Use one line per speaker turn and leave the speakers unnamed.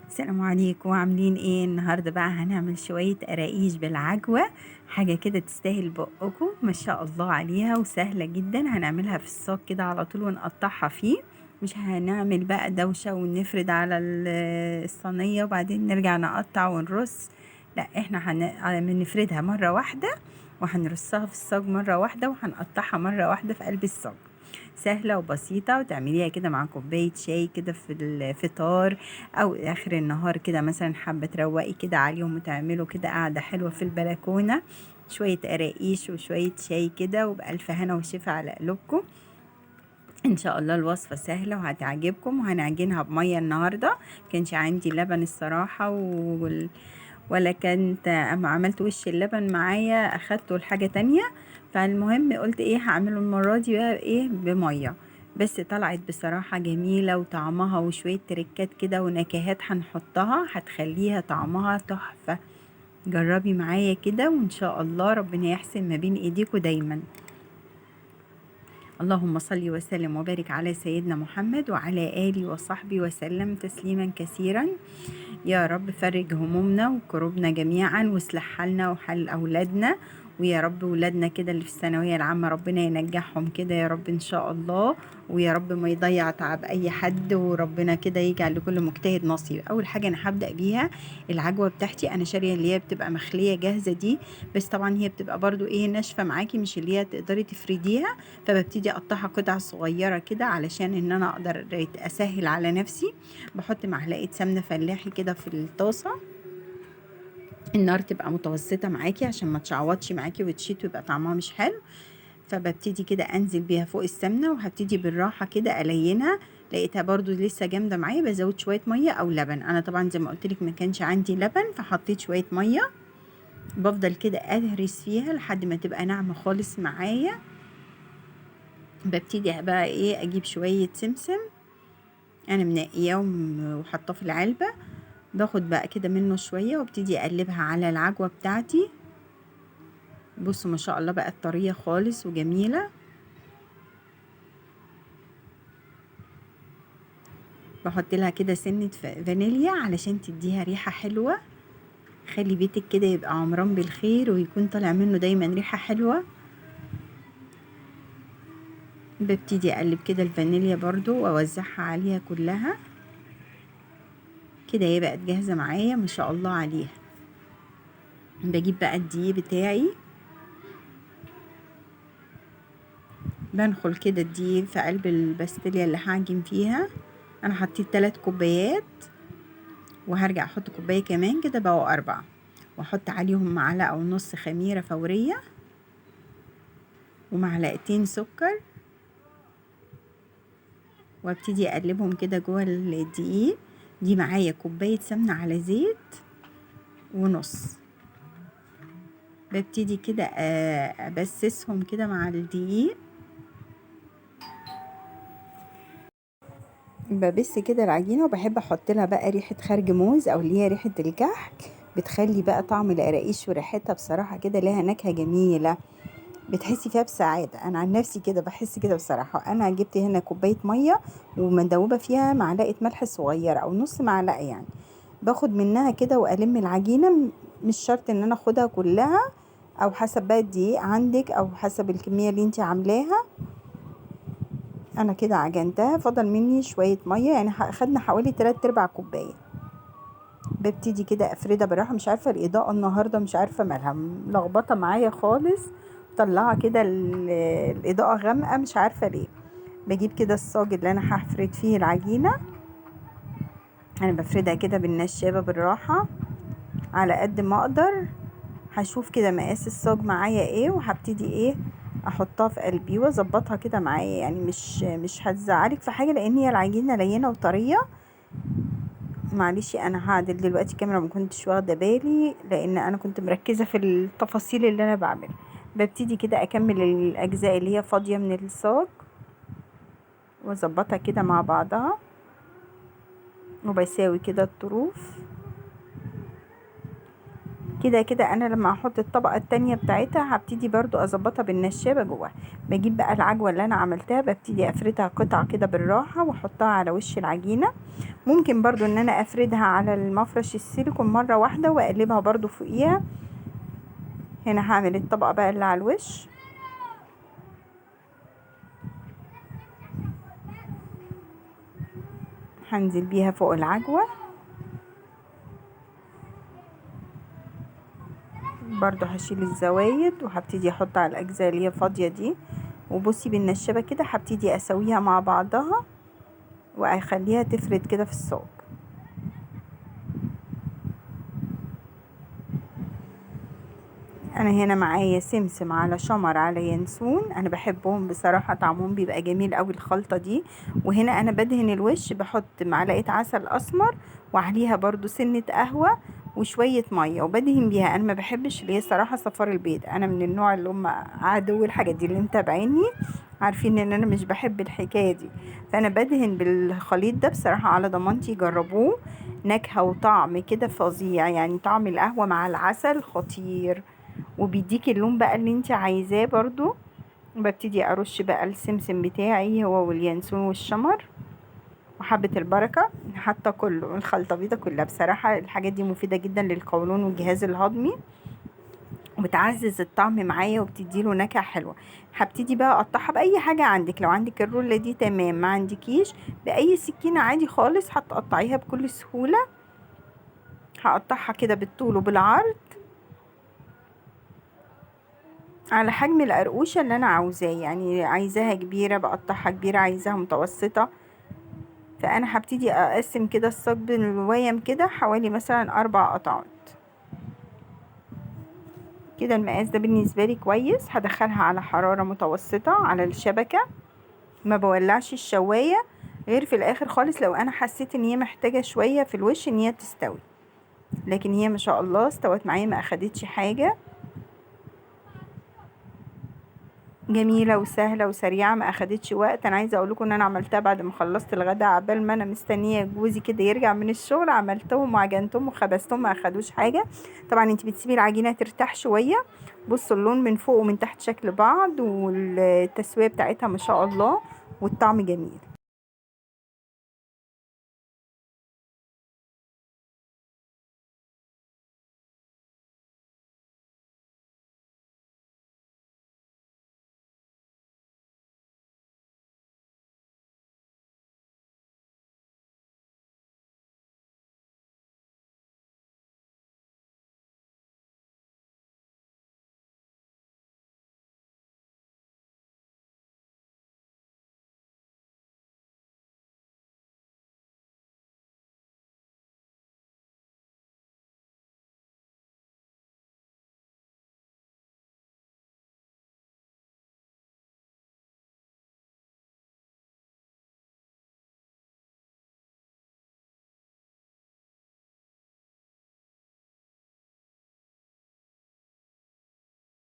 السلام عليكم، عاملين ايه النهارده؟ بقى هنعمل شوية قراقيش بالعجوه، حاجة كده تستاهل بقكم ما شاء الله عليها، وسهلة جدا. هنعملها في الصاج كده على طول ونقطعها فيه، مش هنعمل بقى دوشه ونفرد على الصينية وبعدين نرجع نقطع ونرص. لا، احنا هنفردها مرة واحدة وهنرصها في الصاج مرة واحدة وهنقطعها مرة واحدة في قلب الصاج. سهلة وبسيطة، وتعمليها كده مع كوباية شاي كده في الفطار أو آخر النهار كده، مثلا حابة تروقي كده عليهم وتعملوا كده قعدة حلوة في البلكونة، شوية قراقيش وشوية شاي كده، وبألف هنا وشفا على قلوبكم. إن شاء الله الوصفة سهلة وهتعجبكم. وهنعجنها بمية النهاردة، كانش عندي لبن الصراحة ولا كنت أما عملت وش اللبن معايا أخدته لحاجة تانية، فالمهم قلت إيه هعمله المرة دي بقى إيه بمية. بس طلعت بصراحة جميلة، وطعمها وشوية تركات كده ونكهات هنحطها هتخليها طعمها تحفة. جربي معايا كده وإن شاء الله ربنا يحسن ما بين إيديكوا دايما. اللهم صل وسلم وبارك على سيدنا محمد وعلى آله وصحبه وسلم تسليما كثيرا. يا رب فرج همومنا وكروبنا جميعا، واصلح حالنا وحال أولادنا، ويا رب ولادنا كده اللي في الثانوية العامة ربنا ينجحهم كده يا رب إن شاء الله، ويا رب ما يضيع تعب أي حد، وربنا كده يجعل لكل مجتهد نصيب. أول حاجة أنا هبدأ بيها العجوة بتاعتي، أنا شارية اللي هي بتبقى مخلية جاهزة دي، بس طبعا هي بتبقى برضو إيه ناشفة معاكي، مش اللي هي تقدري تفرديها، فببتدي أقطعها قطع صغيرة كده علشان إن أنا أقدر أسهل على نفسي. بحط معلقة سمنة فلاحي كده في الطاسة، النار تبقى متوسطة معاكي عشان ما تشعوطش معاكي وتشيت ويبقى طعمها مش حلو. فببتدي كده انزل بيها فوق السمنة، وهبتدي بالراحة كده الينها. لقيتها برضو لسه جامدة معايا بزود شوية مية او لبن. انا طبعا زي ما قلت لك ما كانش عندي لبن فحطيت شوية مية. بفضل كده اهرس فيها لحد ما تبقى ناعمة خالص معايا. ببتدي بقى ايه اجيب شوية سمسم انا منقياه وحطاه في العلبة، باخد بقى كده منه شوية وابتدي اقلبها على العجوة بتاعتي. بصوا ما شاء الله بقت طرية خالص وجميلة. بحط لها كده سنة فانيليا علشان تديها ريحة حلوة. خلي بيتك كده يبقى عمران بالخير ويكون طالع منه دايما ريحة حلوة. ببتدي اقلب كده الفانيليا برضو واوزعها عليها كلها كده، هي بقت جاهزة معايا ما شاء الله عليها. بجيب بقى الدقيق بتاعي، بنخل كده الدقيق في قلب الباستيليا اللي هعجن فيها. انا حطيت 3 كوبايات وهرجع احط كوباية كمان كده بقوا 4، واحط عليهم معلقة ونص خميرة فورية ومعلقتين سكر، وابتدي اقلبهم كده جوه الدقيق. دي معايا كوباية سمنة على زيت ونص. ببتدي كده ابسسهم كده مع الدقيق، ببس كده العجينة. وبحب احط لها بقى ريحة خرج موز او اللي هي ريحة الكحك، بتخلي بقى طعم القراقيش وريحتها بصراحة كده لها نكهة جميلة، بتحسي فيها بسعادة. انا عن نفسي كده بحس كده بصراحة. انا جبت هنا كوباية مية ومدوبة فيها معلقة ملح صغيرة او نص معلقة يعني، باخد منها كده والم العجينة. مش شرط ان انا اخدها كلها، او حسب بقى الدقيق عندك او حسب الكمية اللي انت عاملاها. انا كده عجنتها، فضل مني شوية مية، يعني خدنا حوالي 3/4 كوباية. ببتدي كده افردها بالراحة، مش عارفة الاضاءة النهاردة مش عارفة مالها ملخبطة معايا خالص، طلعها كده الاضاءة غامقة مش عارفة ليه. بجيب كده الصاج اللي انا هفرد فيه العجينة، انا بفردها كده بالنشابة بالراحة على قد ما اقدر. هشوف كده مقاس الصاج معايا ايه وهبتدي ايه احطها في قلبي واظبطها كده معايا، يعني مش هتزعلك في حاجة لان هي العجينة لينة وطرية. معلش انا هعدل دلوقتي الكاميرا، ما كنتش واخدة بالي لان انا كنت مركزة في التفاصيل اللي انا بعملها. ببتدي كده اكمل الاجزاء اللي هي فاضية من الصاج واظبطها كده مع بعضها، وبساوي كده الطروف كده. كده كده انا لما احط الطبقة التانية بتاعتها هبتدي برضو اظبطها بالنشابه جواها. بجيب بقى العجوه اللي انا عملتها، ببتدي افردها قطع كده بالراحة واحطها على وش العجينة. ممكن برضو ان انا افردها على المفرش السيليكون مرة واحدة واقلبها برضو فوقيها. هنا هعمل الطبقة بقى اللي على الوش. هنزل بيها فوق العجوه برضو، هشيل الزوايد وهبتدي احط على الاجزاء اللي هي فاضية دي. وبصي بالنشابه كده هبتدي اسويها مع بعضها واخليها تفرد كده في الصاج. انا هنا معايا سمسم على شمر على ينسون، انا بحبهم بصراحة، طعمهم بيبقى جميل قوي الخلطة دي. وهنا انا بدهن الوش، بحط معلقه عسل اسمر وعليها برضو سنة قهوة وشوية مية وبدهن بيها. انا ما بحبش اللي هي صراحة صفار البيض، انا من النوع اللي هم عدو الحاجات دي، اللي متابعيني عارفين ان انا مش بحب الحكاية دي. فانا بدهن بالخليط ده بصراحة على ضمانتي، جربوه، نكهة وطعم كده فظيع، يعني طعم القهوة مع العسل خطير، وبيديكي اللون بقى اللي انت عايزاه. برضو ببتدي ارش بقى السمسم بتاعي هو واليانسون والشمر وحبة البركة، حتى كله الخلطة بيضة كلها. بصراحة الحاجات دي مفيدة جدا للقولون والجهاز الهضمي، وبتعزز الطعم معايا وبتديله نكهة حلوة. هبتدي بقى اقطعها بأي حاجة عندك، لو عندك الرولة دي تمام، ما عندكيش بأي سكينة عادي خالص هتقطعيها بكل سهولة. هقطعها كده بالطول وبالعرض على حجم القرقوشة اللي انا عاوزاه، يعني عايزاها كبيرة بقطعها كبيرة، عايزاها متوسطة. فانا هبتدي اقسم كده الصاج بالويم كده حوالي مثلا 4 قطعات كده. المقاس ده بالنسبة لي كويس. هدخلها على حرارة متوسطة على الشبكة، ما بولعش الشواية غير في الاخر خالص لو انا حسيت ان هي محتاجة شوية في الوش ان هي تستوي، لكن هي ما شاء الله استوت معايا ما اخدتش حاجة. جميلة وسهلة وسريعة، ما اخدتش وقت. انا عايزة اقول لكم ان انا عملتها بعد ما خلصت الغداء، عبال ما انا مستنية جوزي كده يرجع من الشغل، عملتهم وعجنتهم وخبزتهم، ما اخدوش حاجة. طبعا انت بتسيبي العجينة ترتاح شوية. بصوا اللون من فوق ومن تحت شكل بعض، والتسوية بتاعتها ما شاء الله، والطعم جميل.